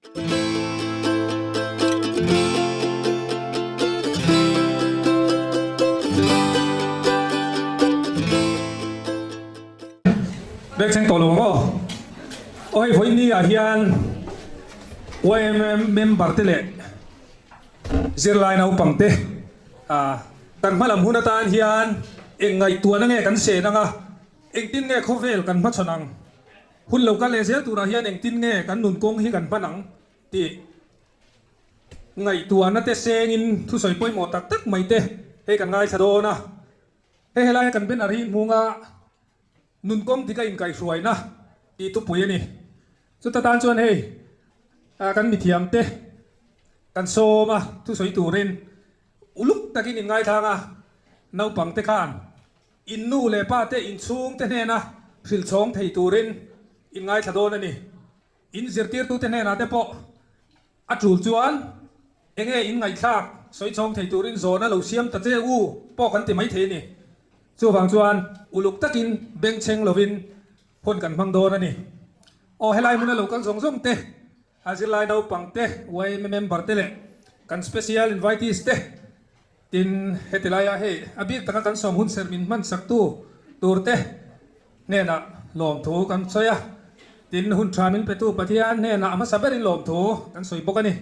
Bek cheng tawh lo ang aw. Aw hei vawiin ah hian YMM member te leh zirlai naupang te ah kan hmalam hun atan hian eng ngaihtuahna nge kan sen anga engtin nge khawvel kan hmachhawn ang. Hun lo kal leh zel turah hian engtin nge kan nun kawng hi kan hman ang tih ngaihtuahna te sengin thusawi pawimawh tak tak mai te hei kan ngaithla dawn a. Hei helaia kan banner hi hmunga nun kawng dik a inkaihhruaina tih thupui a ni. Chuta tan chuan hei kan mithiam te kan sawm a thusawi turin uluk takin inngaithlang a, naupang te khan In nu leh pa te in chhung te hnena hrilh chhawng thei turin in ngaithla dawn a ni. In zirtirtute hnenah te pawh a tul chuan enge in ngaihthlak sawi chhawng thei turin zawhna lo siam ta che u pawh kan ti mai thei a ni. Chuvang chuan uluk takin bengchheng lovin hun kan hmang dawn a ni. Aw helai hmuna lo kal zawng zawng te, a zirlai naupang te, yma member te leh kan special invitees te, Tin, heti laiah hei a bik taka kan sawm hun serh min hman saktu turte hnenah lawmthu kan sawi a, tin hun tha min petu Pathian hnenah a hmasa berin lawmthu kan sawi bawk a ni.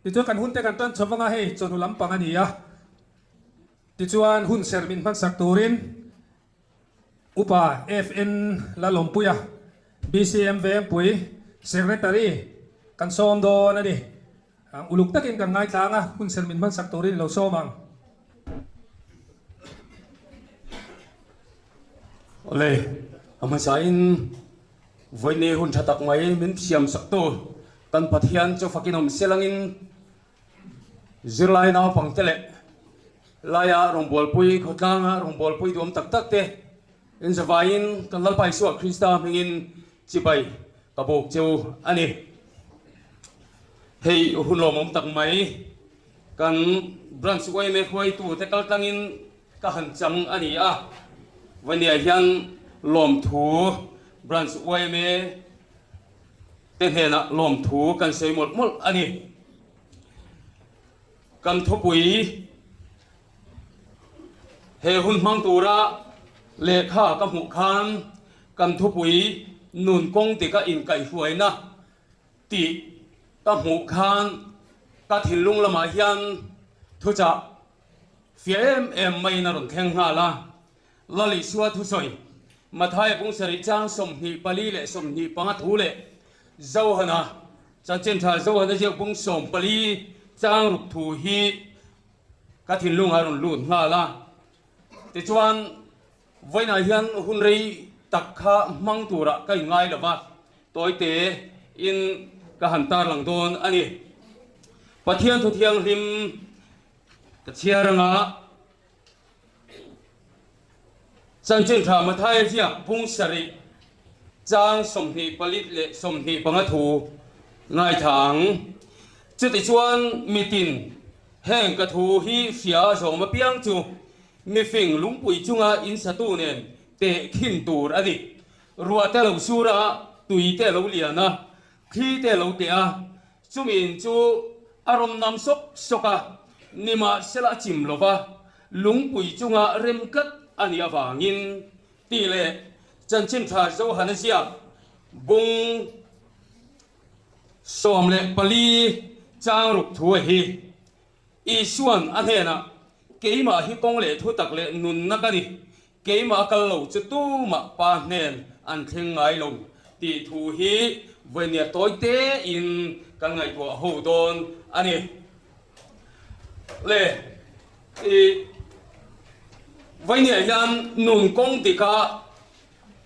Tichuan kan hunte kan tan chho vang a, hei chawhnu lampang a ni a, tichuan hun serh min hman sak turin Upa FN Lalawmpuia, BCM Vengpui Secretary kan sawm dawn a ni. Uluk takin kan ngaitlang a, hun ser min hmansak turin i lo sawm ang. Awle, a hmasain vawiini hun tha tak mai min siam saktu kan Pathian chu fakin awm se langin zirlai naupangte leh laia rawngbawlpui khawtlanga rawngbawlpui duhawm tak tak te inzavaiin kan Lalpa Isua Krista hmingin chibai ka bawk cheu a ni. Hei hun lawmawm tak mai kan Branch yma hruaitute kal tlangin ka han chang a ni a, Vania hian lawmthu Branch yma te hnenah lawmthu kan sawi mawlh mawlh a ni. Kan thupui he hun hmang tura lehkha ka hmuh khan kan thupui nun kawng tika inkaihhruaina tih ka hmuh khan ka thinlung lamah hian thuchah fiah em em maiin a rawn thleng nghal a. Lalisua thusawi, Mathaia pung sarih chang 24 leh 25 thu leh Johana chanchin tha Johana ziak pung 14 chang ruk thu hi ka thinlungah a rawn lut nghal a. Tichuan, vawiinah hian hun rei tak kha hmang turah ka inngai lo va, tawite in ka han tarlang dawn a ni. Pathian thu thianghlim ka chhiar anga Chanchin tha Mathaia ziak pung sarih chang 24 leh 25 thu ngaithla ang. Chutichuan mitin heng ka thu hi hria a zawm apiang chu mifing lungpui chunga insatu nen teh khin tur a ni. Ruah te lo sur a, tui te lo lian a, thli te lo teh a, chumi in chu a rawn nam sawk sawk a, nimahsela a chim lo va, lungpui chunga rem tlat a nih avangin tih leh chanchin tha Johana ziak bung 14 chang ruk thu a hi. Isuan a hnenah, Keimah hi kawng leh thutak leh nunna ka ni, keimah kal lo chu tumah pa hnen an thleng ngai lo tih thu hi vawinia tawi tein kan ngaihtuah ho dawn a ni. Le, i vawinia hian nun kawng dika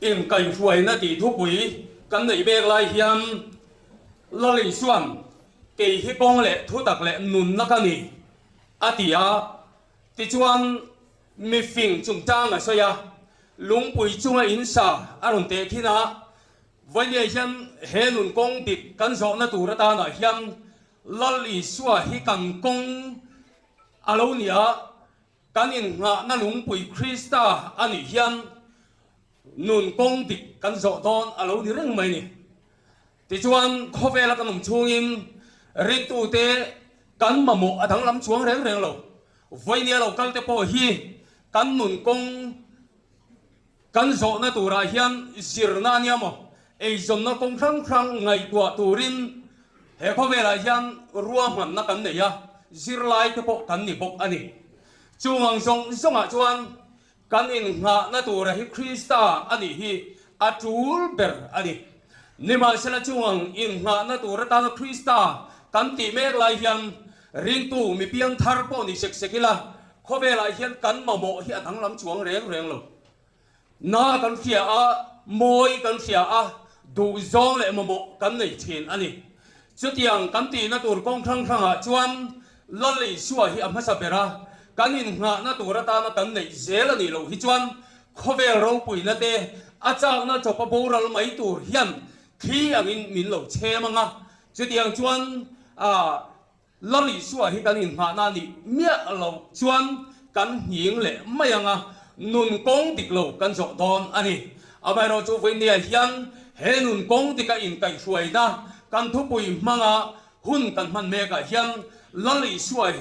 inkaihhruaina tih thupui kan neih mek lai hian Lal Isuan Kei hi kawng leh thutak leh nunna ka ni, a ti a. Tichuan, mifing chungchang a sawi a, lungpui chunga in sa a rawn teh thin a. Vawinia hian he nun kawng dik kan zawhna tur atanah hian Lal Isua hi kan kawng a lo ni a, kan innghahna lungpui Krista a nih hian nun kawng dik kan zawh dawn a lo ni reng mai ni. Tichuan, khawvela kan awm chhungin ringtute kan mamawh a danglam chuang reng reng lo. Vawinia lo kalte pawh hi kan nun kawng kan zawhna turah hian zirna a nia maw? Eizawnna kawng hrang hrang ngaihtuah turin he khawvelah hian ruahmanna kan nei a, zirlaite pawh kan ni bawk a ni. Chung ang zawng zawngah chuan Kan innghahna tura hi Krista a nih hi a tul ber a ni. Nimahsela chungang innghahna tur atana Krista kan tih mek lai hian ringtu mi piangthar pawh ni sek sek ila khawvelah hian kan mamawh hi a danglam chuang reng reng lo. Na kan hria a, mawi kan hria a, duhzawng leh mamawh kan nei thin a ni. Chutiang kan tihna tur kawng hrang hrangah chuan Lal Isua hi a hmasa ber a, kan innghahna tur atana kan neih zel a nih loh hi chuan khawvel ropuina te a chakna chawpa boral mai tur hian thli angin min lo chhem ang a. Chutiang chuan Lal Isua hi kan innghahna a nih miah loh chuan kan nghing leh mai ang a, nun kawng dik lo kan zawh dawn a ni. Amaherawhchu vawinia hian he nun kawng dika inkaihhruaina kan thupui hmanga Hun kan hman mekah hian Lal Isua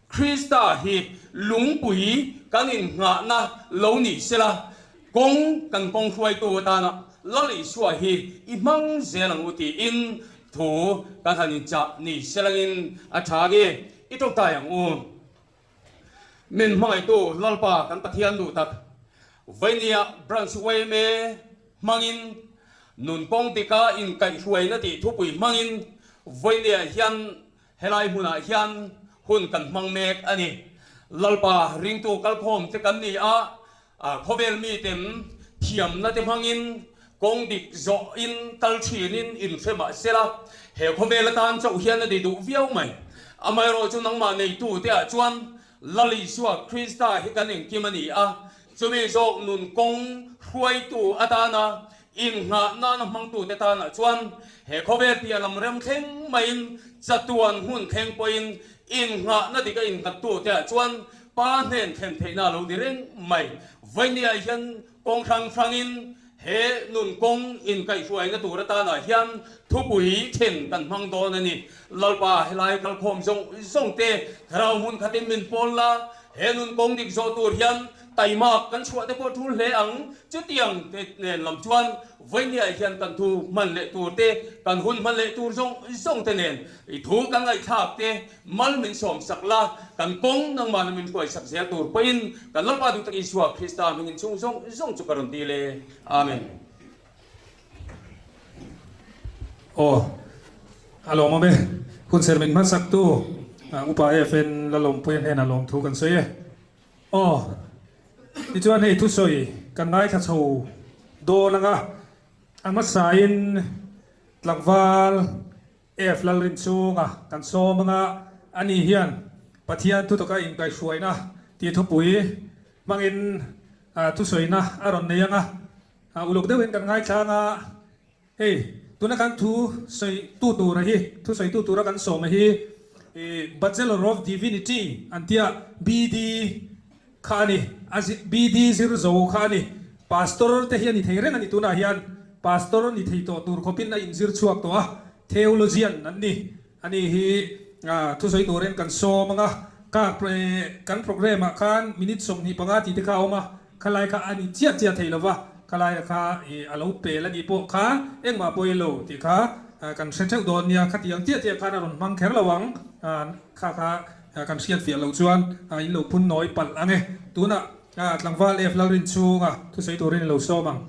Krista hi lungpui kan innghahna lo ni sela, kawng kan kawng hruaitu atana Lal Isua hi i hmang zel ang u tiin thu kan han inchah ni selangin a tha nge i tawngtai ang u. Min hmangaihtu Lalpa kan Pathian duh tak, Vainia Branch yma hmangin nun kawng dika inkaihhruaina tih thupui hmangin Vainia hian helai hmunah hian hun kan hmang mek a ni. Lalpa ringtu kalkhawm te kan ni a, khawvel miten thiamna te hmangin kawng dik zawhin kal thinin inhre mah sela, he khawvel atan chauh hian a ni duh viau mai. Amaherawhchu nangmah neitu te ah chuan Lal Isua Krista hi kan engkim a ni a, chumi zawk nun kawng hruaitu atana inngah nana hmangtute tanah chuan he khawvel piah lam rem thleng maiin chatuan hmun thleng pawhin inngahna dik a innghattute ah chuan Pa hnen thlen theihna a lo ni reng mai. Vawinia hian kawng hrang hrangin he nun kawng inkaihhruaina tur atanah hian thupui then kan hmang dawn a ni. Lalpa helai kalkhawm zawng zawng te thlarau hmun khatin min pawl la, he nun kawng dik zawh tur hian taimak kan chhuah te pawh tul hle ang. Chutiang te nen lam chuan vawinia hian kan thu hman leh tur te, kan hun hman leh tur zawng zawng te nen i thu kan ngaihthlak te, Mal min sawm sak la, kan kawng nangmahna min hruai sak zel tur pawhin kan Lalpa duh tak Isua Krista hmingin chung zawng zawng chu ka rawn dil e. Amen. Aw, a lawmawm e. Hun ser min hmasak tu Upa FN Lalawmpuia hnenah lawmthu kan sawi e. Aw, tichuan hei thusawi kan ngaithla chho dawn anga a hmasain tlangval F Lalrin chhunga kan sawm anga ani hian Pathian thutaka inkaihhruaina tih thupui hmangin thusawina a rawn nei anga uluk deuhin kan ngaithlang a, hei tuna kan thu sawi tu tura hi thu sawi tu tura kan sawm a hi Bachelor of Divinity an tia BD kha a ni, a BD zir zo kha a ni. Pastor te hi a ni thei reng a ni tunah hian Pastor ni thei tawh tur khawpin a inzir chhuak tawh a, Theologian an ni. Ani hi thusawi turin kan sawm ang a, ka kan programme ah khan minute 25 tih te kha a awm a, khalai kha a ni chiah chiah thei lova, khalai kha a lo pel a nih pawh kha engmah pawi lo tih kha kan hre theuh dawn nia, khatiang chiah chiah khan a rawn hmang kher lo ang, kha kha kan hriat fiah loh chuan in lo phun nawi palh ang e. Tunah tlangval F Lalrin chhunga thusawi turin i lo sawm ang.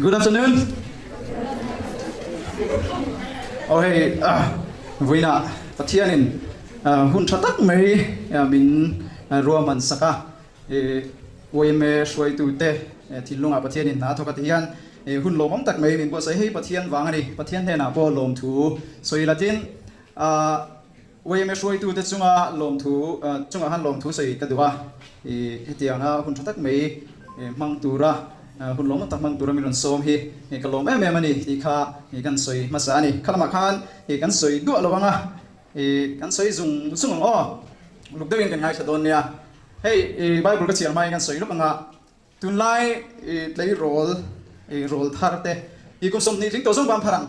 Good afternoon. Oh hei vawiinah Pathianin hun tha tak mai min ruahman sak a. Yma hruaitute thinlungah Pathianin hna a thawk a ti hian hun lawmawm tak mai min buatsaih hei Pathian vang a ni. Pathian hnenah pawh lawmthu sawi la tin yma hruaitute chunga lawmthu chungah khan lawmthu sawi ka duh a. Hetianga hun tha tak mai hmang tura hun lawmawm tak hmang tura min rawn sawm hi ka lawm em em a ni tih kha kan sawi hmasa a ni. Kha lamah khan kan sawi duah lo ang a. I kan sawi zung zung ang aw. Uluk deuhin kan ngaithla dawn nia. Hei i Bible ka chhiar hmain kan sawi lawk ang a, tunlai i tleirawl i rawl thar te i kum 20 tling tawh zawng bang phar ang.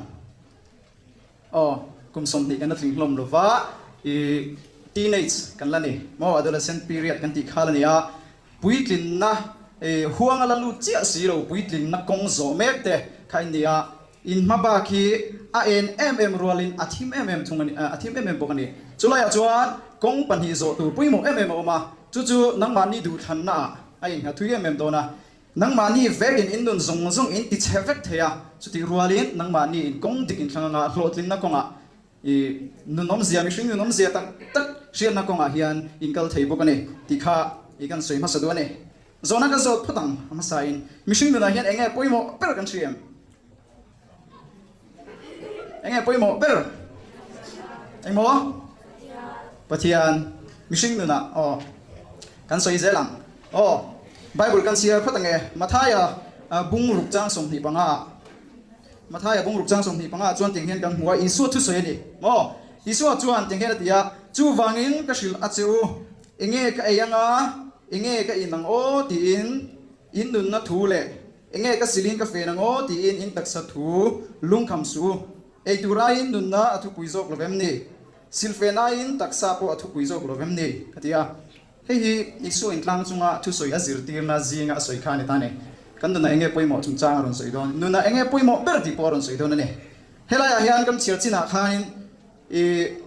Aw, kum 20 kan la tling hlawm lo va, i teenage kan la ni maw, adolescent period kan tih kha la ni a, puitlinna i huang a la lut chiah si lo, puitlinna kawng zawh mek te kha in ni a, In hma bak hi a en em em rualin a thim em em thung a ni, a thim em em bawk a ni. Chulaiah chuan kawng pahnih zawh tur pawimawh em em a awm a, chu chu nangmahni duhthlanna ah a innghat thui em em dawn a. Nangmahni vekin in nun zawng zawng in ti chhe vek thei a, chutih rualin nangmahni in kawng dik inthlang anga hlawhtlinna kawngah i nunawmzia, mihring nunawmzia tak tak hriatna kawngah hian in kal thei bawk a ni tih kha i kan sawi hmasa duh a ni. Zawhna ka zawt phawt ang a hmasain, mihring nunah hian eng nge pawimawh ber kan hria em? Eng nge pawimawh ber? Engmaw? Pathian. Mihring nunah aw kan sawi zel ang. Aw, Bible kan chhiar phawt ang e. Mathaia bung ruk chang 25 ah Mathaia bung ruk chang 25 ah chuan tiang hian kan hmu a, Isua thusawi a ni. Maw? Isua chuan tiang hian a ti a, Chuvangin ka hrilh a che u, Enge ka ei anga, enge ka in ang aw tiin in nunna thu leh enge ka silin ka fen ang aw tiin in taksa thu lungkham suh u. Ei tur aiin nunna a thupui zawk lo vem ni? Silfen aiin taksa pawh a thupui zawk lo vem ni? Ka ti a. Hei hi Isua intlang chunga thusawi a zirtirna zinga a sawi kha a ni ta ni. Kan nunah enge pawimawh chungchang a rawn sawi dawn? Nunah enge pawimawh ber tih pawh a rawn sawi dawn a ni. Helaiah hian kan chhiar chinah khanin i.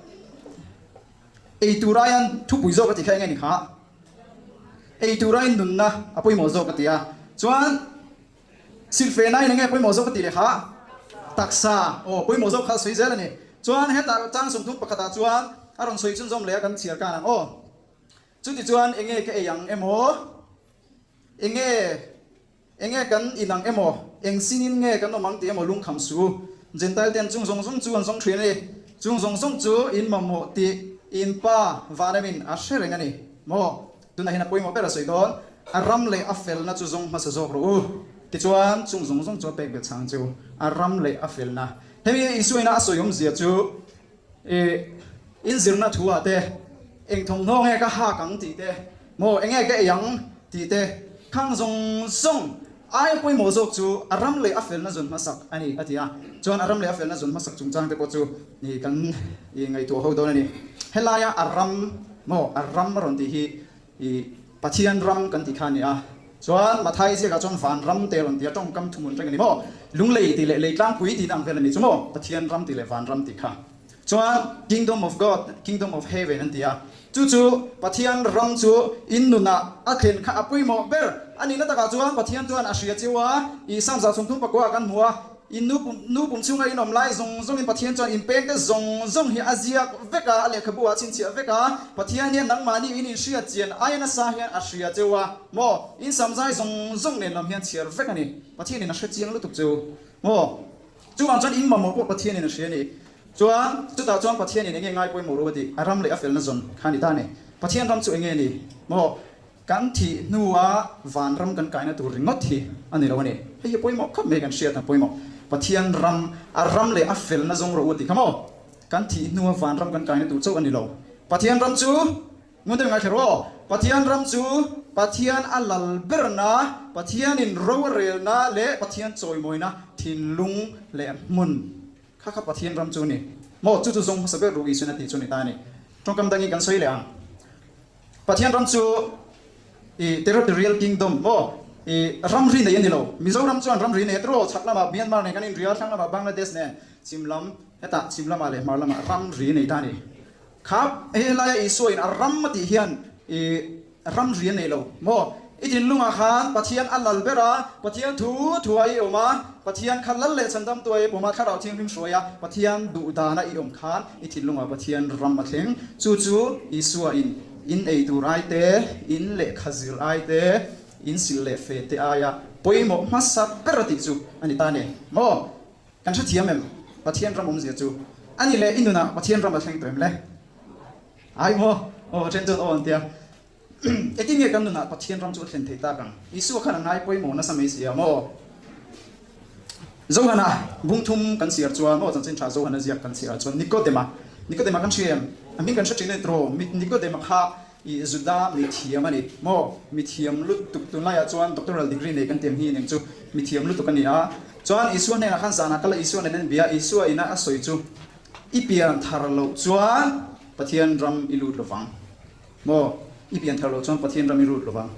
Ei tur aiin thupui zawk a ti kha eng nge ni kha? Ei tur aiin nunna a pawimawh zawk a ti a. Chuan silhfen aiin eng nge pawimawh zawk a ti leh kha? Taksa aw pawimawh zawk kha a sawi zel a ni. Chuan hetah chang 31 ah chuan a rawn sawi chhunzawm leh a kan chhiar kan ang aw. Chutichuan eng nge ka ei ang emaw? Enge enge kan inang emaw, eng sinin nge kan awm ang tih emaw lungkham suh u. Jentail ten chung zawng zawng chu an zawng thin a ni. Chung zawng zawng chu in mamawh tih in Pa Vanamin a hre reng a ni. Maw? Tunah hian a pawimawh ber a sawi dawn. A ram leh a felna chu zawng hmasa zawk rawh u. Tichuan chung zawng zawng chu a pek belh chang chu a ram leh a felna. Hemi Isua ina a sawi awmzia chu I inzirna thu ah te, eng thawmhnaw nge ka hak ang tih te, maw eng nge ka ei ang tih te, khang zawng zawng aia pawimawh zawk chu a ram leh a felna zawn hmasak a ni a ti a. Chuan a ram leh a felna zawn hmasak chungchang te pawh chu i kan i ngaihtuah ho dawn a ni. Helaia a ram maw a ram a rawn tih hi i Pathian ram kan tih kha a ni a. Chuan Mathai ziakah chuan van ram te a rawn ti a, tawngkam thuhmun reng a ni maw? Lunglei tih leh leitlangpui tih ang vel a ni chu maw? Pathian ram tih leh van ram tih kha. Chuan Kingdom of God, Kingdom of Heaven an ti a. Chu chu Pathian ram chu in nunah a thlen kha a pawimawh ber a nihna takah chuan Pathian chuan a hria cheu a, i Psalm 39 kan hmu a, In nu pum nu pum chhunga in awm lai zawng zawngin Pathian chuan in pengte zawng zawng hi a ziak vek a, a lehkhabu ah a chhinchhiah vek a. Pathian hian nangmahni in inhriat chian aia nasa hian a hria cheu a, maw? In samzai zawng zawng nen lam hian chhiar vek a ni. Pathianin a hre chiang lutuk cheu, maw? Chuvang chuan in mamawh pawh Pathianin a hria a ni. Chuan chutah chuan Pathianin enge ngai pawimawh ru a tih? A ram leh a felna zawn kha a ni ta a ni. Pathian ram chu enge ni, maw? Kan thih hnua vanram kan kaina tur ringawt hi a ni lo a ni. Hei hi pawimawh khawp mai kan hriat a pawimawh. Pathian ram, a ram leh a felna zawng rawh u a ti kha maw? Kan thih hnua vanram kan kaina tur chauh a ni lo. Pathian ram chu, ngun deuh ngaithla rawh aw, Pathian ram chu Pathian a lal berna, Pathianin ro a relna leh Pathian chawimawina thinlung leh hmun kha kha Pathian ram chu a ni. Maw? Chu chu zawng hmasa ber ru Isuan a tih chu a ni ta a ni. Tawngkam dangin kan sawi leh ang. Pathian ram chu i territorial kingdom maw i ramri nei a ni lo. Mizoram chuan ramri nei a tiraw? Chhak lamah Myanmar nen kan inri a, thlang lamah Bangladesh nen, chhim lam hetah chhim lamah leh hmar lamah ramri nei ta a ni. Kha helaia Isua in a ram a tih hian i ramri a nei lo maw? I thinlungah khan Pathian a lal ber a, Pathian thu thua i awm a, Pathian kha lal leh chhandam tua i pawm a, Thlarau Thianghlim hruai a, Pathian duh dana i awm khan i thinlungah Pathian ram a thleng. Chu chu Isua in in ei tur ai te, in lehkha zir ai te, in sil leh fe te aia pawimawh hmasa ber a tih chu a ni ta a ni. Maw? Kan hrethiam em? Pathian ram awmzia chu a ni leh i nunah Pathian ram a thleng tawh em le? Ai maw? Aw, then chuan aw an tia. Engtin nge kan nunah Pathian ram chu a thlen theih tak ang? Isua khan a ngai pawimawh nasa mai si a maw? Johana bung thum kan chhiar chuan, aw chanchin tha Johana ziak kan chhiar chuan Nikodema. Nikodema kan hria em? A hming kan hre thin a ni tiraw? Nikodema kha i Juda mithiam a ni maw? Mithiam lutuk tunlaiah chuan doctoral degree nei kan tiam hi eng chu mithiam lutuk a ni a. Chuan Isua hnenah khan zanah kal a Isua nen an bia a, Isua ina a sawi chu i pian thar loh chuan Pathian ram i lut lovang. Maw? I pian thar loh chuan Pathian ram i lut lovang.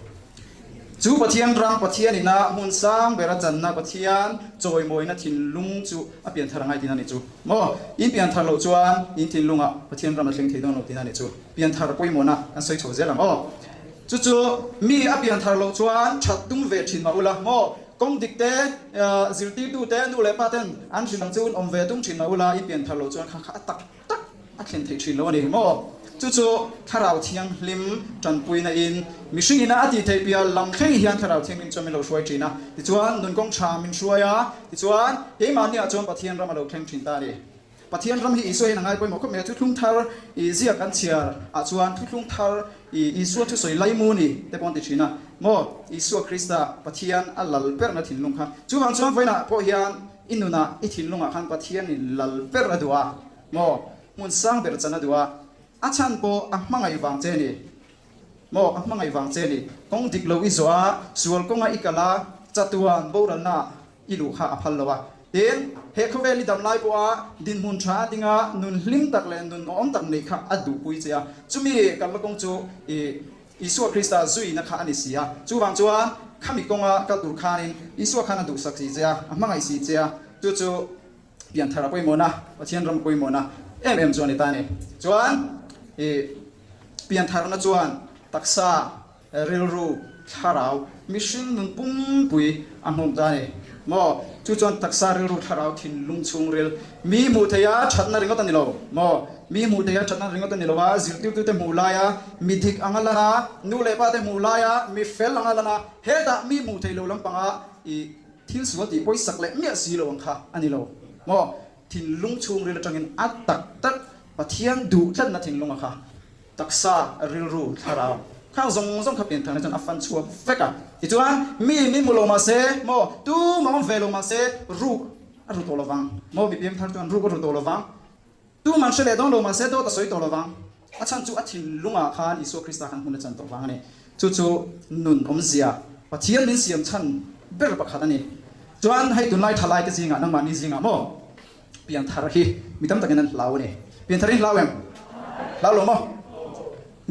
Chu Pathian ram, Pathian ina hmun sang bera channa Pathian chawimawina thinlung chu a pian thar angai tihna ni chu. Maw? In pian thar loh chuan in thinlungah Pathian ram a thleng thei dawn lo tihna ni chu. Pian thar pawimawhna kan sawi chho zel ang aw. Chu chu mi a pian thar loh chuan that tum ve thin mah ula maw? Kawng dik te, zirtirtu te, nu leh pa ten an hrilh ang chu in awm ve tum thin mah ula, in pian thar loh chuan kha kha a tak tak a thlen theih thin lo a ni maw? Chu chu Thlarau Thianghlim tanpuina in mihring ina a tih theih piah lam thleng hian Thlarau Thianghlim chuan min lo hruai thin a, tichuan nun kawng tha min hruai a, tichuan keimahniah chuan Pathian ram a lo thleng thin ta a ni. Pathian ram hi Isua hian a ngai pawimawh khawp mai a, thuthlung thar i ziak kan chhiar ah chuan thuthlung thar i Isua thusawi laimu ni te pawh an ti thin a maw? Isua Krista Pathian a lal berna thinlung kha. Chuvang chuan vawiinah pawh hian I nunah, i thinlungah khan Pathianin lal ber a duh a maw? Hmun sang ber chan a duh a, a chhan pawh a hmangaih vang che ni maw? A hmangaih vang che ni. Kawng dik lo i zawh a, sual kawnga i kal a, chatuan boralna i luh kha a phal lo a. Tin, he khawvel i dam lai pawha dinhmun tha a dinga nun hlim tak leh nun awm tak neih kha a duhpui che a. Chumi kalna kawng chu i Isua Krista zuina kha a ni si a. Chuvang chuan khami kawnga kal tur khanin Isua khan a duhsak si che a, a hmangaih si che a, chu chu pianthar a pawimawhna, Pathian ram pawimawhna em em chu a ni ta a ni. Chuan i piantharna chuan taksa, rilru, thlarau, mihring nun pumpui a hmawm ta a ni maw? Chu chuan taksa, rilru, thlarau, thinlung, chhungril, mi hmuh theiha thatna ringawt a ni lo maw? Mi hmuh theiha thatna ringawt a ni lo a, zirtirtute hmuh laia mi dik anga lan a, nu leh pate hmuh laia mi fel anga lan a, hetah mi hmuh theih loh lampanga i thil sual tih pawisak leh miah si lo ang kha a ni lo maw? Thinlung chhungril atangin a tak tak Pathian duh tlatna thinlunga kha taksa, rilru, thlarau khang zawng zawng kha piantharna chuan a fan chhuak vek a. Tichuan, mi min hmu lo mah se maw, tumah awm ve lo mah se ruk a ru tawh lo vang maw, mi piangthar chuan ruk a ru tawh lo vang. Tuman hre leh dawn lo mah se dawt a sawi tawh lo vang. A chhan chu a thinlungah khan Isua Krista khan hmun a chan tawh vang a ni. Chu chu nun awmzia Pathian min siam chhan ber pakhat a ni. Chuan hei tunlai thalaite zingah nangmahni zingah maw pianthar hi mi tam takin an hlau a ni. Pianthar hi hlau em? Hlau lo maw?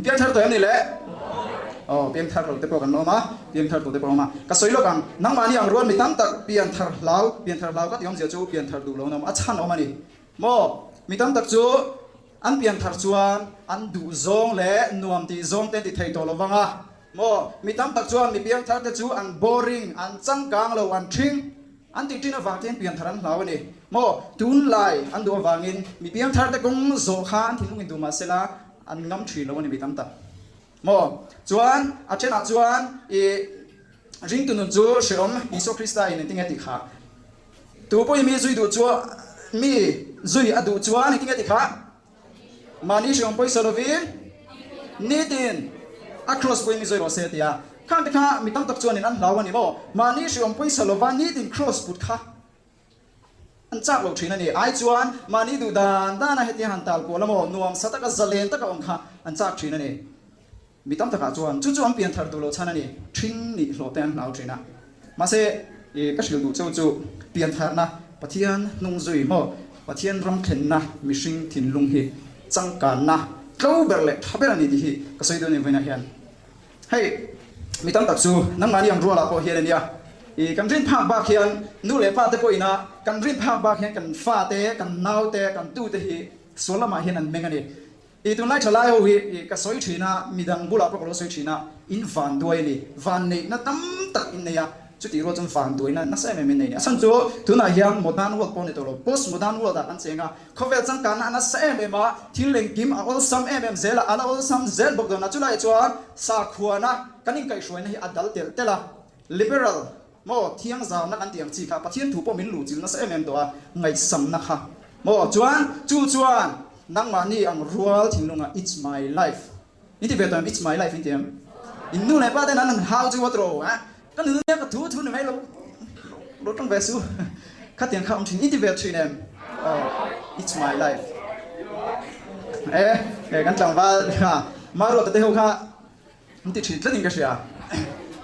Piangthar tawh em ni le? Aw, piangthar lo te pawh kan awm a, piangthar tawh te pawh an awm a. Ka sawi lawk ang, nangmahni ang rual mi tam tak pianthar hlau, pianthar hlau ka ti awmzia chu pianthar duh lo an awm a, chhan awm a ni. Maw? Mi tam tak chu an pianthar chuan an duh zawng leh nuam tih zawng te an ti thei tawh lo vang a. Maw? Mi tam tak chuan mi piangthar te chu an boring, an changkang lo, an ṭhing. An tih ṭin avang te hian pianthar an hlau a ni. Maw? Tunlai an duh avangin mi piangthar te kawng zawh kha an thinlung in duh mah sela an ngam ṭhin lo a ni mi tam tak. Maw? Chuan a ṭhenah chuan i ringtu nun chu hrehawm Isua Krista in engtinge tih kha? Tu pawhin mi zui duh chuan mi zui a duh chuan engtinge tih kha? Mahni hrehawm pawisa lovin nitin a cross pawhin mi zui rawh se tia. Khang te kha mi tam tak chuanin an hlau a ni maw? Mahni hrehawm pawisa lova nitin cross put kha an chak lo thin a ni. Ai chuan mahni duh dan dana hetiang han tal kual a maw? Nuam sa taka zalen taka awm kha an chak thin a ni. Mi tam takah chuan chu chu an pian thar duh loh chhan a ni. Ṭhing nih hlawh te an hlau ṭhin a. Mahse, i ka hrilh duh cheu chu pian tharna Pathian hnung zui maw, Pathian ram thlenna mihring thinlung hi changkanna tlo ber leh tha ber a ni tih hi ka sawi dawn em vawiinah hian. Hei, mi tam tak chu nangmahni ang rualah pawh hian a nia. I kan rin phak bak hian nu leh pa te pawh ina kan rin phak bak hian kan fate, kan naute, kan tute hi sual lamah hian an meng a ni. I tunlai thalai ho hi ka sawi thin a, midang bulah pawh ka lo sawi thin a, in van duai a ni, van neihna tam tak in nei a, chutih rual chuan van duaina nasa em em in nei a ni. A chhan chu tunah hian modern world pawh a ni tawh lo, post modern world ah kan cheng a, khawvel changkanna a nasa em em a, thil engkim a awlsam em em zel a, a la awlsam zel bawk dawn a, chulaiah chuan sakhuana kan inkaihhruaina hi a dal telh telh a, liberal Maw thiang zauna kan tih ang chi kha Pathian thu pawh min luh chilh nasa em em tawh a, ngaihsamna kha maw chuan chu chuan nangmahni ang rual thinlunga it's my life in ti ve tawh em it's my life in ti em? In nu leh pa ten an han hau chu what ro a ka nun nia ka thu thu ni mai lo lo tawng ve su khatiang kha awm thin in ti ve thin em? Aw it's my life. E kan tlangval kha Maruata te ho kha an ti thin tlatin ka hria.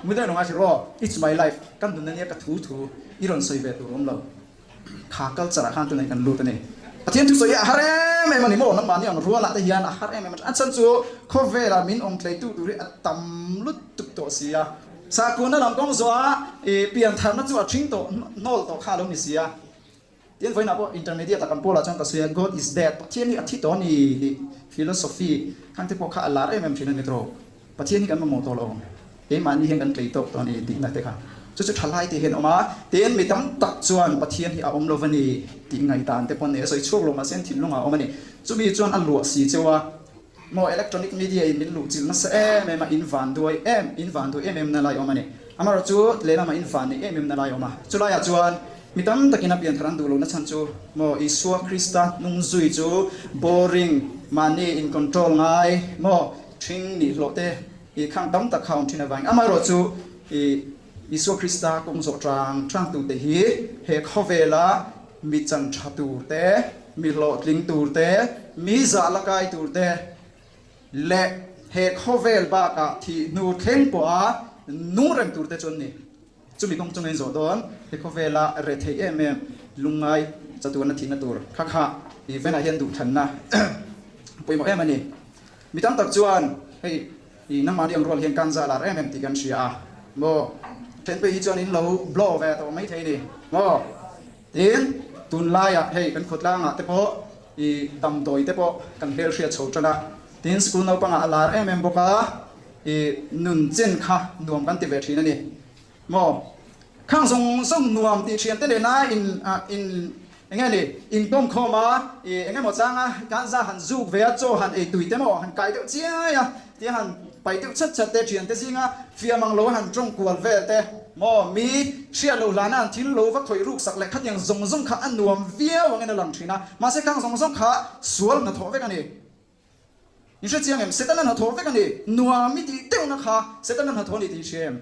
Mudar nunga hrilh aw, It's my life, kan nun ania ka thu thu i rawn sawi ve tur awm lo. Kha culture ah khan tunah kan lut a ni. Pathian thu sawi hi a har em em a ni maw? Nangmahni ang rualah te hian a har em em a. A chhan chu khawvelah min awm tleitu tur hi a tam lutuk tawh si a. Sakuna lam kawng zawha i piantharna chu a ṭhing tawh hnawl tawh kha a lo ni si a. Tin vawiinah pawh intermediate ah kan pawlah chuan ka sawi a, God is dead, Pathian hi a thi tawh a ni tih philosophy khang te pawh kha a lar em em ṭhin a ni tawh. Pathian hi kan mamawh tawh lo, keimahni hian kan tlei tawk tawh a ni tihna te kha. Chu chu thalai te hian a awm a, tin mi tam tak chuan Pathian hi a awm lo va ni tih ngaihdan te pawh an nei a, sawi chhuak lo mahse an thinlungah a awm a ni. Chumi chuan a luah si cheu a, maw electronic media in min luh chilh nasa em em a, in van duai em, in van duai em em na lai a awm a ni. Amaherawhchu lehlamah in van nei em em na lai a awm a, chulaiah chuan mi tam takin a pianthar an duh lohna chhan chu maw Isua Krista hnung zui chu boring, mahni in control ngai maw, Ṭhing nih hlawh te i khang tam tak kha awm ṭhin avangin amaherawhchu i Isua Krista kawng zawh ṭang ṭang tute hi he khawvela mi chan ṭha tur te, mi hlawhtling tur te, mi zah la kai tur te leh he khawvel bakah thih hnu thleng pawha nung reng tur te chu an ni. Chumi kawng chungin zawh dawn he khawvela rethei em em lungngai chatuana thihna tur kha kha i venah hian duhthlanna pawimawh em a ni. Mi tam tak chuan hei i nangmahni ang rual hian kan za lar em em tih kan hria a maw? Then phei hi chuan in lo blow ve tawh mai thei ni maw? Tin, tunlaiah hei kan khawtlangah te pawh i damdawi te pawh kan hmelhriat chho tan a, tin school naupangah a lar em em bawk a, i nun chen kha nuam kan ti ve thin a ni. Maw? Khang zawng zawng nuam tih thiante nena in in enge ni inkawm khawm a, i eng emaw changa kanza han zuk ve a, chaw han ei tui te maw han kai deuh chiai a, tia han pai deuh chat chat te thiante zinga fiam ang lo a han tawng kual vel te maw mi hriat loh hlana an thil lo va khawih ruk sak leh khatiang zawng zawng kha a nuam viau angin a lang thin a, mahse khang zawng zawng kha sual hnathawh vek a ni. I hre chiang em? Setana hnathawh vek a ni. Nuam i tih deuhna kha Setana hnathawh a ni tih i hria em?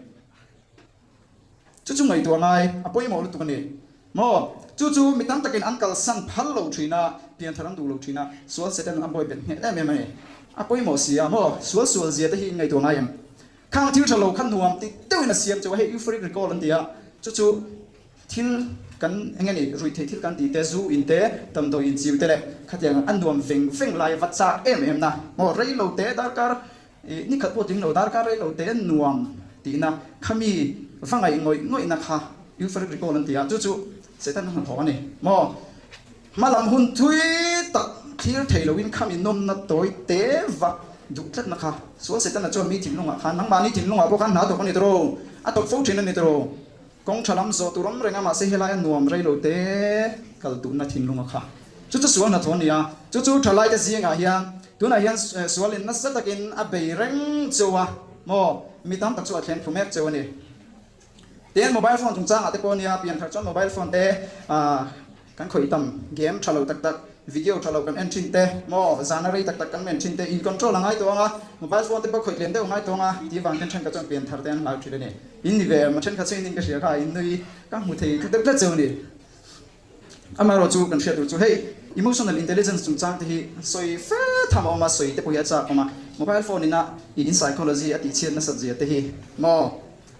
Chu chu ngaihtuah ngai a pawimawh lutuk a ni. Maw? Chu chu mi tam takin an kalsan phal lo thin a, pianthar an duh lo thin a, sual Setana an buai bet nghet em em a ni. A pawimawh si a, maw? Sual sual zia te hi in ngaihtuah ngai em? Khang thil tha lo kha nuam tih deuhin a siam chu a, hei euphoric recall an ti a, chu chu Thil kan eng nge ni, ruihtheih thil kan tih te, zu in te, damdawi in chiu te leh khatiang a nuam veng veng lai va chak em em na maw rei lo te darkar ih ni khat pawh tling lo darkar rei lo te nuam tihna khami va ngaih ngawih ngawih na kha euphoric recall an ti a, chu chu Satan a hnathawh a ni maw. Hmalam hun thui tak thlir thei loin khami nawmna tawi te va duh tlatna kha sual Setana chuan mi thinlungah khan nangmahni thinlungah pawh khan hna tawk a ni tawh a tawp fo thin a ni tawh. Kawng tha lam zawh tur awm reng a, mahse helai a nuam rei lo te kal duhna thinlung a kha. Chu chu sual hnathawh a ni a, chu chu thalaite zingah hian tunah hian sualin nasa takin a bei reng cheu a maw, mi tam tak chu a thleng thlu mek cheu a ni. Tin, mobile phone chungchangah te pawh a nia, pianthar chuan mobile phone te Kan khawih tam game tha lo tak tak, video tha lo kan en thin te, maw zana rei tak tak kan men thin te, in control a ngai tawh ang a, mobile phone te pawh khawih tlem deuh a ngai tawh ang a, tih vang ten thenkhat chuan pian thar te an hlau thin a ni. In ni ve em? A thenkhat chu in in ka hria kha, in nui ka hmu thei deuh tlat cheu a ni. Amaherawh chu kan hriat tur chu hei emotional intelligence chungchang te hi sawi fe tham a awm a, sawi te pawh hi a chak awm a, mobile phone ina in psychology a tihchhiat nasat zia te hi maw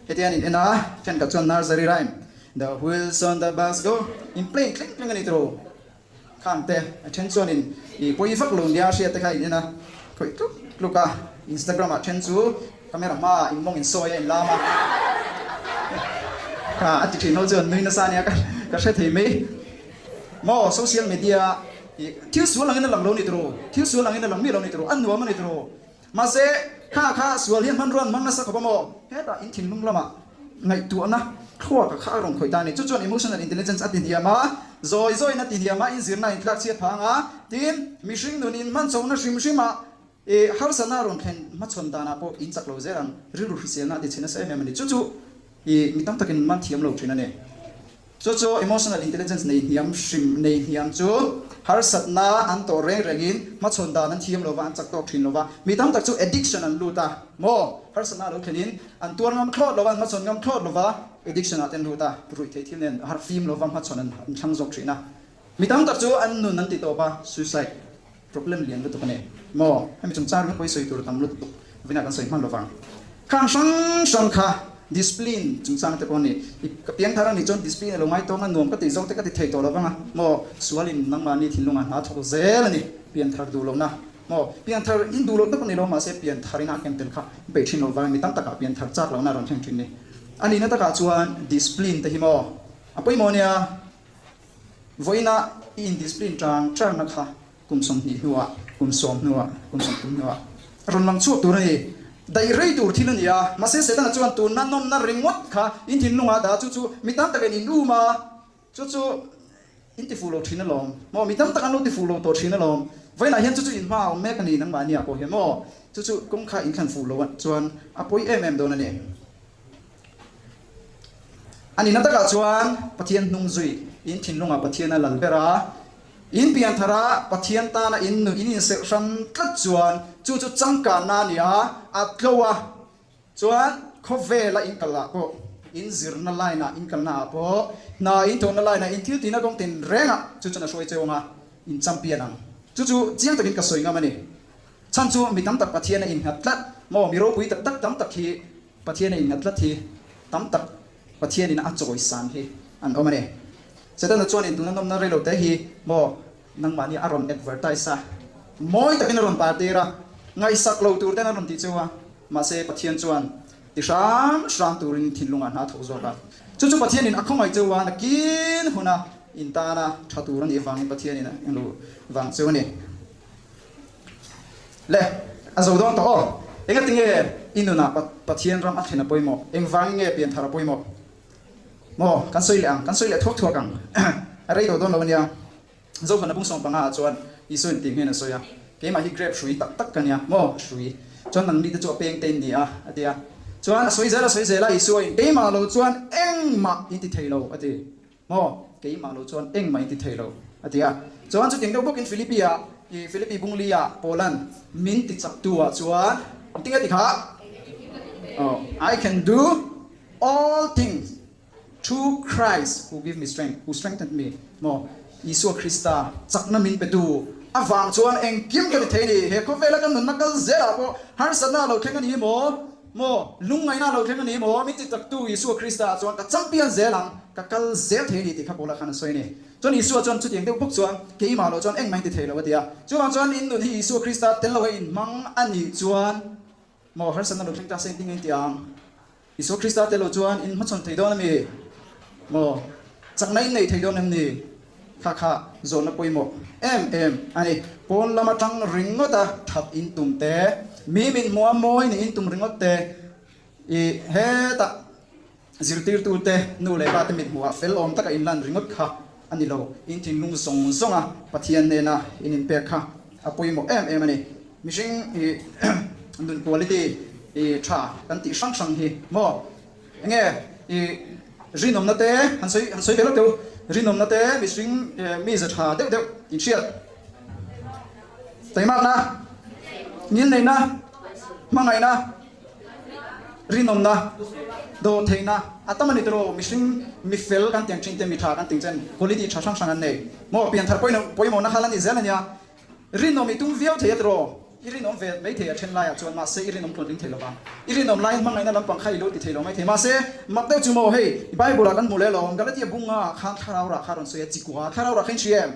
Heti an in en a, thenkhat chuan nursery rhyme, The wheels on the bus go in play thleng thleng a ni tawh. Khang te a then chuan in i pawi vak lo nia hriat te kha in en a, khawih tluk tluk a, Instagram ah then chu camera hma ah in mawng in sawi a in lam a, kha a ti thin ho chuan nui nasa nia ka ka hre thei mai. Maw social media i thil sual angin a lang lo ni tawh, thil sual angin a lang miah lo ni tawh, a nuam a ni tawh. Mahse, kha kha sual hian hmanrua an hmang nasa khawp a maw? Hetah in thinlung lamah ngaihtuahna thluak a kha a rawn khawih ta a ni. Chu chuan emotional intelligence a ti hniam a, zawi zawiin a ti hniam a, inzirna a intlak chhiat phang a, tin, mihring nun in hmanchhohna hrim hrimah ih harsatna a rawn thlen hmachhawn danah pawh in chak lo zel ang, rilru hriselna a ti chhe nasa em em a ni. Chu chu ih mi tam takin an man thiam lo thin a ni. Chu chu emotional intelligence nei hniam hrim nei hniam chu harsatna an tawh reng rengin hmachhawn dan an thiam lova, an chak tawk thin lova. Mi tam tak chu addiction an lut a maw? Harsatna a lo thlenin an tuar ngam thlawt lova, an hmachhawn ngam thlawt lova, addiction ah te an lut a, ruih theih thil nen harh fim lova hmachhawn an thlang zawk thin a. Mi tam tak chu an nun an ti tawp a, suicide. Problem lian lutuk a ni maw? Hemi chungchang ringawt pawh hi sawi tur tam lutuk vinah kan sawi hman lovang. Khang hrang hrang kha discipline chungchang te pawh a ni. I ka piang thar a nih chuan discipline a lo ngai tawng a, nuam ka tih zawng te ka ti thei tawh lovang a maw? Sualin nangmahni thinlungah hna thawk zel a ni. Pian thar duh lohna maw? Pian thar in duh loh tak a ni lo mahse pian thar ina a ken tel kha beih thin loh vangin mi tam takah pian thar chak lohna a rawn thleng thin ni. A nihna takah chuan discipline te hi maw a pawimawh nia. Vawiina i indiscipline tang tangna kha kum 20 hnuah, kum 10 hnuah, kum 30 hnuah rawn lang chhuak tur a ni. Daih rei tur thil a ni a, mahse Setana chuan tunna nawmna ringawt kha in thinlungah dah chu chu mi tam takin in um a, chu chu in ti fuh lo thin alawm maw, mi tam tak an lo ti fuh lo tawh thin alawm. Vawiinah hian chu chu in hma a awm mek a ni nangmahniah pawh hian maw, chu chu kawng kha in thlan fuh lo chuan a pawi em em dawn a ni. A nihna takah chuan Pathian hnung zui in thinlungah Pathian a lal ber a, in pian thar a Pathian tana in nun in inserh hran tlat chuan chu chu changkanna a ni a, a tlo a, chuan khawvela in kal ah pawh, in zirna line ah in kalna ah pawh, hna in thawhna line ah in thil tihna kawng tin reng ah chu chuan a hruai cheu ang a, in champion ang. Chu chu chiang takin ka sawi ngam a ni. Chhan chu mi tam tak Pathian a innghat tlat maw, mi ropui tak tak tam tak hi Pathian a innghat tlat hi tam tak Pathianin a chawisan hi an awm a ni. Setana chuanin tuna nawmna reilo te hi maw nangmahni a rawn advertise a, mawi takin a rawn partir a, ngaihsak lo tur ten a rawn tih cheu a, mahse Pathian chuan ti hram hram turin thinlungah hna a thawk zawk a. Chu chu Pathianin a khawngaih cheu a, nakin huna in tana tha tur a nih avangin Pathianin a englo vang cheu a ni. Le, a zo dawn tawh aw. Engati nge i nunah Pathian ram a thlen a pawimawh? Engvangin nge pianthar a pawimawh? Maw, kan sawi leh ang, kan sawi leh thuak thuak ang. A rei tawh dawn lo ania. Zohana bung 15 ah chuan Isua in tih hian a sawi a, Keimah hi grape hrui tak tak ka nia, maw, hrui. Chuan nangni te chu a peng te in ni a, a ti a. Chuan a sawi zel a sawi zel a, Isua in, Keimah lo chuan engmah in ti thei lo, a ti. Maw? Keimah lo chuan engmah in ti thei lo, a ti a. Chuan chutiang deuh bawkin Philippi-ah, i Philippi bungli-ah Paula'n min ti chaktu-ah chuan engtin nge ti kha? Oh, I can do all things through Christ who give me strength, who strengthened me. Maw? Isua Krista chakna min petu avang chuan engkim ka ti thei a ni. He khawvela ka nunna kal zelah pawh harsatna a lo thleng a ni maw? Maw, lungngaihna a lo thleng a ni maw? Min ti taktu Isua Krista ah chuan ka champion zel ang, ka kal zel thei a ni tih kha Paula khan a sawi a ni. Chuan Isua chuan chutiang deuh bawk chuan keimah loh chuan engmah in ti thei lo a ti a. Chuvang chuan in nun hi Isua Krista tel lo a inhmang a nih chuan maw harsatna lo thleng ta se engtin nge in ti ang? Isua Krista tel lo chuan in hmachhawn thei dawn a mi? Maw, chakna in nei thei dawn em ni? Kha kha zawhna pawimawh em em a ni. Pawn lam atang ringawt a that in tum te, mi min hmuh a mawi nih in tum ringawt te, i hetah zirtirtu te, nu leh pa te mit hmuh ah fel awm taka in lan ringawt kha a ni lo. In thinlung zawng zawng a Pathian nena in inpek kha a pawimawh em em a ni. Mihring i nun quality i tha kan tih hrang hrang hi maw? Enge i rinawmna te han sawi han sawi ve lawk teh u. Rinawmna te mihring mi za tha deuh deuh inhriat taimakna, ngilneihna, hmangaihna, rinawmna, dawhtheihna a tam a ni tawh. Mihring mi fel kan tiang thin te mi tha kan ting chen quality tha hrang hrang an nei maw? Pianthar pawimawhna kha la ni zel a nia. Rinawm i tum viau thei a tiraw? I rinawm ve mai thei a then laiah chuan, mahse i rinawm tluantling thei lo vang. I rinawm laiin hmangaihna lampang kha i lo ti thei lo mai thei. Mahse, mak deuh chu maw hei, Bible-ah kan hmu leh lo, Galatia bunga ah khan thlarau rah kha rawn sawi a, chikua thlarau rah kha in hria em?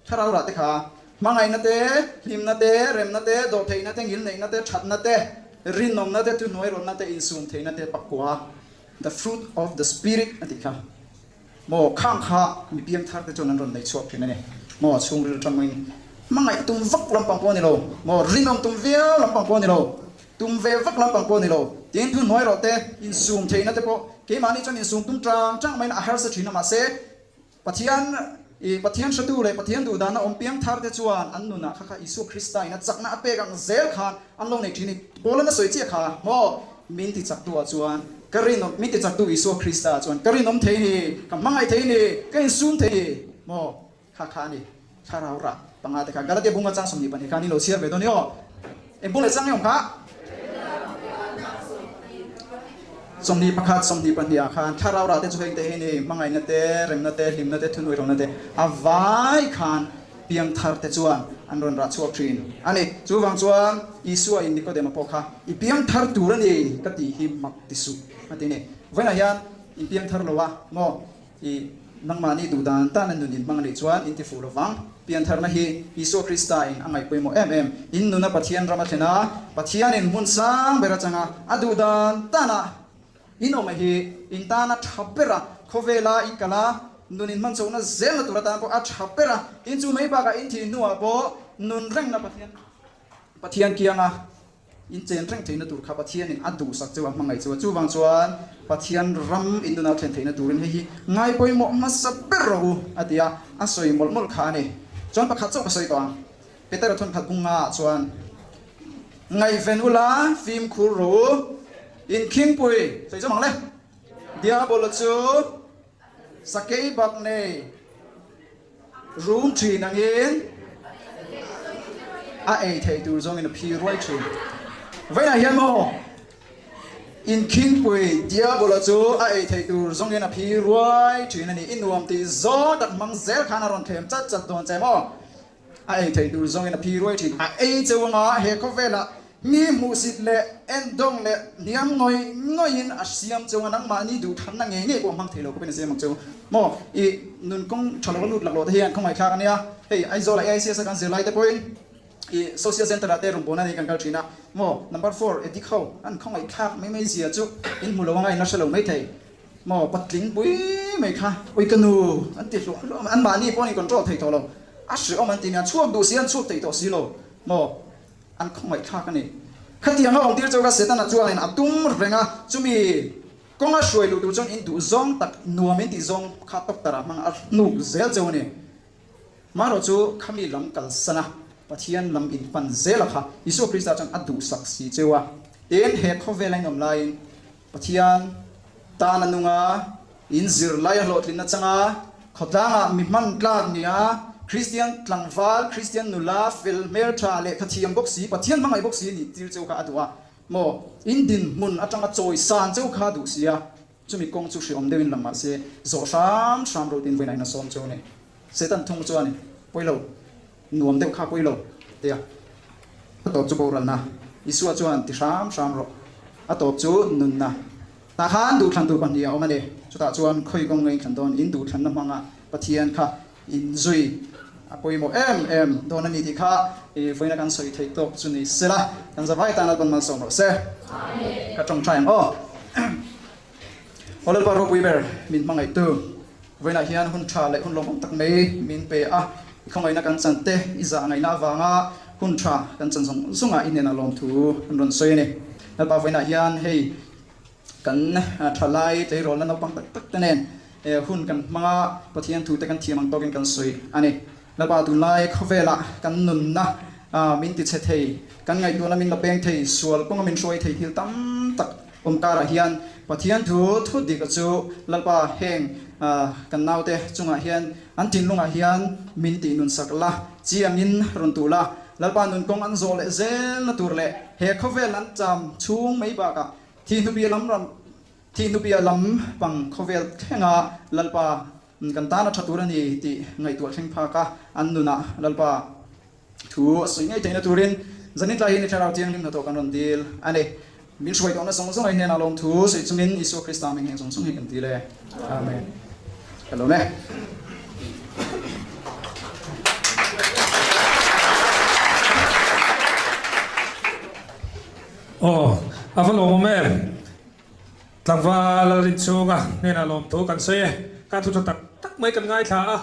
Thlarau rah te kha, hmangaihna te, hlimna te, remna te, dawhtheihna te, ngilneihna te, thatna te, rinawmna te, thuhnuairawlna te, insumtheihna te, pakua, the fruit of the spirit a tih kha. Maw khang kha mi piang thar te chuan an rawn nei chhuak thin a ni. Maw chhungril atangin hmangaih tum vak lampang pawh a ni lo, maw rinawm tum viau lampang pawh a ni lo, tum ve vak lampang pawh a ni lo. Tin thu hnuai rawh te, insum theihna te pawh keimahni chuan insum tum tang tang maiin a harsa thin a, mahse Pathian i Pathian hretu leh Pathian duhdana awm piang thar te chuan an nunah kha kha Isua Krista in a chakna a pek ang zel khan an lo nei thin a ni. Paul-an a sawi chiah kha maw Min ti chaktu ah chuan ka rinawm, min ti chaktu Isua Krista ah chuan ka rinawm thei ni, ka hmangaih thei ni, ka insum thei ni maw? Kha kha a ni, thlarau rah panga te kha Galatia bunga chang 22 khan i lo chhiar ve dawn i aw. Eng bung leh chang nge awm kha? 21, 22 ah khan thlarau rah te chu heng te hi ni, hmangaihna te, remna te, hlimna te, thunuihrawna te a vai khan. piangthar te chuan an rawn rah chhuak thin a ni. Chuvang chuan Isua in Nikodema pawh kha i piangthar tur a ni ka tih hi mak ti suh a ti a ni. Vawiinah hian in piangthar lo a maw? I nangmahni duh dan dan a nun in hmang a nih chuan in ti fuh lo vang. Piantharna hi Isua Krista in a ngaih pawimawh em em. In nuna Pathian ram a thlen a, Pathian in hmun sang ber a chang a, a duh dan dan a in awm a hi in tan a tha ber a, khawvela in kal a, nun in hman chhohna zelna tur atan pawh a tha ber a, in chu mai bakah in thih hnuah pawh nun rengna Pathian Pathian kianga In chen reng theihna tur kha Pathianin a duhsak cheu a hmangaih cheu a, chuvang chuan Pathian ram in nuna thlen theihna turin hei hi ngai pawimawh hmasa ber rawh u a ti a, a sawi mawlh mawlh kha a ni. Chuan pakhat chauh ka sawi tawh ang, Petera thun khat bung ngaah chuan, Ngaihven ula, fimkhur rawh u, in khingpui, sawi zawm ang le, Diabola chu sakei bak nei, Rum thin angin a ei theih tur zawngin a phi ruai thin. Vawiinah hian maw inkhingpui Diabola chu a ei theih tur zawngin a phi ruai thin a ni. I nuam tih zawng tak hmang zel khan a rawn thlem chat chat dawn che maw? A ei theih tur zawngin a phi ruai thin. A ei cheu anga he khawvelah Mi hmuhsit leh endawng leh hniam ngawih ngawihin a siam cheu a, nangmahni duhthanna ngei ngei pawh a hmang thei lo khawpin a siam ang cheu. Maw i nun kawng tha lo a lut laklawh te hian khawngaihthlak a nia. Hei Aizawl ah AICS a kan zirlai te pawhin i Social Centre ah te rawngbawlna nei kan kal thin a. Maw number four addict ho an khawngaihthlak mai mai zia chu in hmu lo anga in la hre lo mai thei. Maw patling pui mai kha ui ka nu an ti hluah hluah mai anmahni pawh an in control thei tawh lo. A hreawm an ti nia chhuak duh si an chhuak thei tawh si lo. Maw. An khawngaihthlak a ni. Khatiang a awmtir chu ka Setana chuanin a tum reng a, chumi kawnga hruai luh tur chuan in duh zawng tak nuam in tih zawng kha doctor ah hmang a hnuk zel cheu a ni. Marawh chu khami lam kalsan a, Pathian lam in pan zel a kha Isua Krista chuan a duhsak si cheu a. Tin, he khawvel a inawm laiin Pathian tan a nung a, in zirlai a hlawhtlinna chang a, khawtlangah mi hman tlak nia Kristian tlangval, Kristian nula, fel hmeltha, lehkha thiam bawk si, Pathian hmangaih bawk si nih tir cheu kha a duh a maw? In dinhmun atanga chawi san cheu kha a duh si a, chumi kawng chu hreawm deuhin lang mah se, zawh hram hram rotin vawiin a in a sawm cheu a ni. Satan thung chuan pawilo. Nuam deuh kha pawi lo tia a tawp chu boralna Isua chuan ti hram hram rawh. A tawp chu nunna. Tah khan duhthlan tur pahnih a awm a ni. Chutah chuan khawi kawng nge in thlan dawn? In duhthlanna hmanga Pathian kha in zui a pawimawh em em dawn a ni tih kha i vawiina kan sawi theih tawk chu ni sela kan zavai tan Lalpan malsawm rawh se. Ka tawngtai ang aw. Aw Lalpa ropui ber min hmangaihtu, vawiinah hian hun tha leh hun lawmawm tak mai min pe a, i khawngaihna kan chan te, i zah ngaihna avanga hun tha kan chan zawng zawngah i hnenah lawmthu an rawn sawi a ni. Lalpa vawiinah hian hei kan thalai tleirawlna naupang tak tak te nen hun kan hmang a, Pathian thu te kan thiam ang tawkin kan sawi a ni. Lalpa tunlai khawvelah kan nunna min tichhe thei, kan ngaihtuahna min la peng thei, sual kawnga min hruai thei thil tam tak Awm karah hian Pathian thu thu dik chu Lalpa heng kan naute chungah hian an thinlungah hian min tih nun sak la, chiangin rawn tuh la, Lalpa nun kawng an zawh leh zelna tur leh he khawvel an cham chhung mai bakah thihhnupia lam ram thihhnupia lam pang khawvel thlenga Lalpa kan tan a tha tur a ni tih ngaihtuah thleng phak a an nunah Lalpa Thu a sawi ngei theihna turin zanin tlai hian i Thlarau Thianghlim hnathawh kan rawn dil a ni. Min hruai tawhna zawng zawng ai hnenah lawm thu sawi chungin Isua Krista hming heng zawng zawng hi kan dil e. Amen. Ka lawm e. Aw, a va lawmawm em? Tlangval Lalrinchhunga hnenah lawmthu kan sawi e. Ka thu tha tak tak mai kan ngaithla a.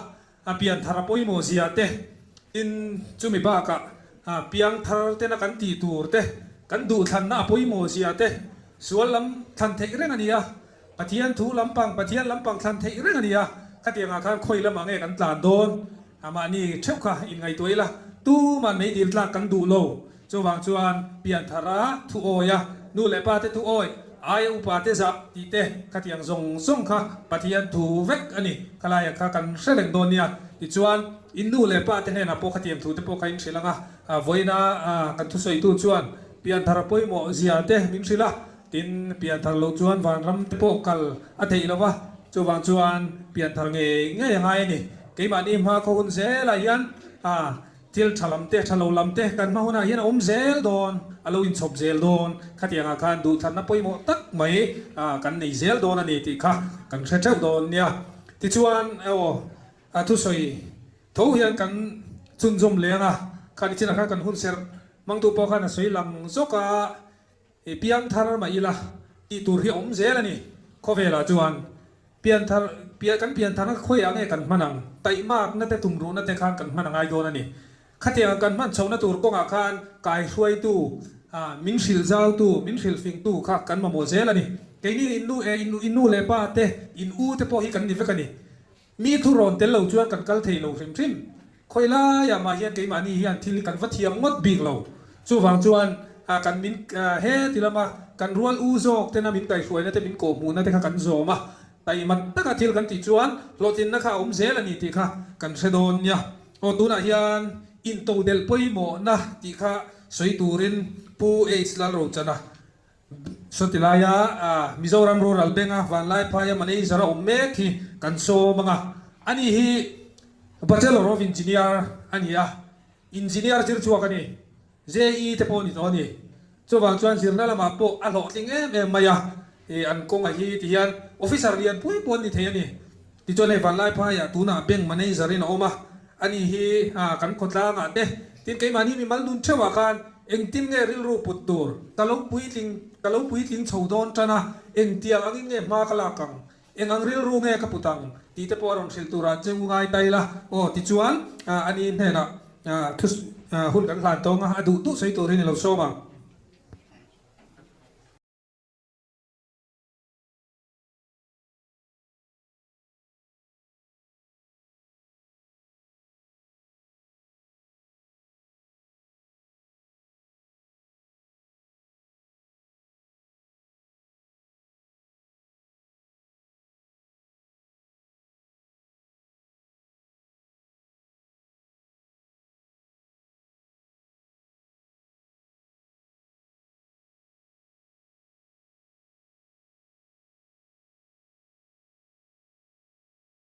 A pianthar a pawimawh zia te, tin chumi bakah piangthar tena kan tih tur te, kan duhthlanna a pawimawh zia te, sual lam thlan theih reng a ni a, Pathian thu lampang, Pathian lampang thlan theih reng a ni a, khatiangah khan khawi lamah nge kan tlan dawn? Mahni theuh kha inngaihtuah ila, tuman meidil tlak kan duh lo. Chuvang chuan pianthara thu awi a, nu leh pa te thu awi, aia upa te zah tih te khatiang zawng zawng kha Pathian thu vek a ni. Khalaia kha kan hre reng dawn nia. Tichuan, in nu leh pa te hnenah pawh khatiang thu te pawh kha in hrilh ang a, vawiina kan thusawitu chuan pianthara pawimawh zia te min hrilh a, tin pianthar loh chuan vanram te pawh kal a theih lo va, chuvang chuan pianthar ngei ngei a ngai a ni. Keimahni hma khaw hun zelah hian. Thil tha lam te, tha lo lam te kan hma hunah hian a awm zel dawn, a lo inchhawp zel dawn. Khatiangah khan duhthlanna pawimawh tak mai kan nei zel dawn a ni tih kha kan hre theuh dawn nia. Tichuan, aw, a thusawi tho hian kan chhunzawm leng a, khani chinah khan kan hunserh hmangtu pawh khan a sawi lang zawk a. I piangthar mah ila tih tur hi a awm zel a ni. Khawvelah chuan pianthar kan piantharna khawiah nge kan hman ang? Taihmakna te tumruhna te khan kan hman a ngai dawn a ni. Khatiang kan hman chhohna tur kawngah khan kaihruaitu, min hrilh zautu, min hrilhfingtu kha kan mamawh zel a ni. Keini in nu eh in nu leh pa te, in u te pawh hi kan ni vek a ni. Mi thu rawn tel lo chuan kan kal thei lo hrim hrim. Khawi laiah mah hian keimahni hian thil kan va thiam ngawt bik lo. Chuvang chuan kan min he ti lama kan rual u zawk tena min kaihhruaina te min kawhhmuhna te kha kan zawm a, taimat taka thil kan tih chuan hlawhtlinna kha a awm zel a ni tih kha kan hre dawn nia. Aw tunah hian intodelh pawimawhna tih kha sawi turin Pu H Lalrochana Sawti laia Mizoram Rural Bank-a Vanlaiphaia manager a awm mek hi kan sawm ang a. Ani hi Bachelor of Engineer a ni a, Engineer zir chhuak a ni. JE te pawh a ni tawh a ni. Chuvang chuan zirna lamah pawh a hlawhtling em em mai a, an kawnga hi ti hian officer lian pui pawh an ni thei a ni. Tichuan hei Vanlaiphaia tunah bank manager in a awm a, ani hi kan khawtlangah te tin keimahni mimal nun theuhah khan engtin nge rilru put tur ka lo puitling ka lo puitling chho dawn tan a, engtiang angin nge hma ka lak ang, eng ang rilru nge ka put ang tih te pawh a rawn hrilh turah che u ngai ta ila aw tichuan ani hnenah thu hun kan hlan tawng a, a duh duh sawi turin i lo sawm ang.